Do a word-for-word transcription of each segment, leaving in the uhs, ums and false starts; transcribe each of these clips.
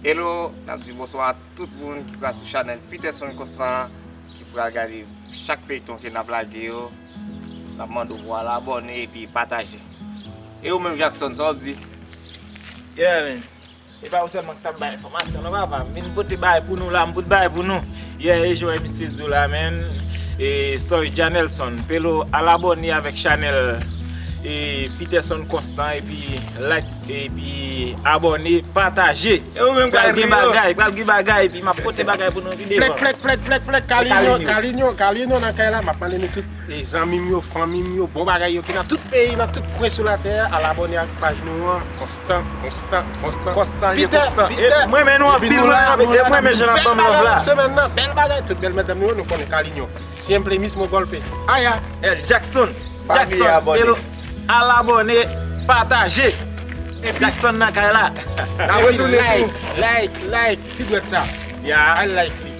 Hello, n ap di bonswa a tout moun ki pral sou chanèl Peterson Constant, ki pral gade chak feyton ke n ap lage yo. N ap mande w pou al abòne epi pataje. E ou menm Jackson, sa w ap di? Yeah, man. E pa ou sèlman ki t ap bay enfòmasyon, non, papa. M vin pote bagay pou nou la, m pote bagay pou nou. Yeah, e jan misye di w la, man. E, sorry, Janelson. Pelo, al abòne avèk chanèl e Peterson Constant, epi like, epi abòne, pataje. E ou menm, pral gen bagay, pral gen bagay, epi m ap pote bagay pou nou pi devan. Plèk, plèk, plèk, plèk, plèk, Kalinyo, Kalinyo, Kalinyo nan kay la, m ap mande nou tout, e, zanmi m yo, fanmi m yo, bon bagay yo ki nan tout peyi, nan tout kwen sou latè, al abòne ak paj nou an, Constant, Constant, Constant. Constant, Peter, Constant. Peter. E mwen, men nou anpil, mwen, e mwen, men jan n ap ban m love la. Semèn nan, bèl bagay, tout bèl medam nou yo, nou konnen Kalinyo. Siempre mismo golpe. Aya. El Jackson. Pa bliye Jackson, abòne. Hello. Al abòne, pataje. Epi Jackson nan kay la. N ap retounen sou like, like, like, ti dwèt sa. Ya. Al like li.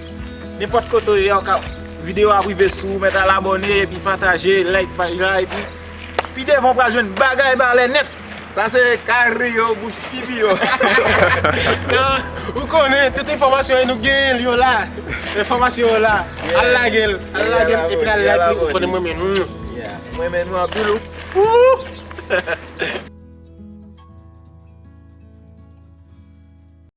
Nenpòt kote w ye, w ka, videyo a rive sou ou, mèt al abòne, epi pataje, like paj la, epi pi devan w pral jwenn bagay balè nèt. Sa se Kario bouch T V yo. Non, ou konnen, tout enfòmasyon yo nou genyen l yo la. Enfòmasyon yo la. Al lage l, al lage l, epi al like li, ou konnen mwen menm. Mwen menm nou anpil ou.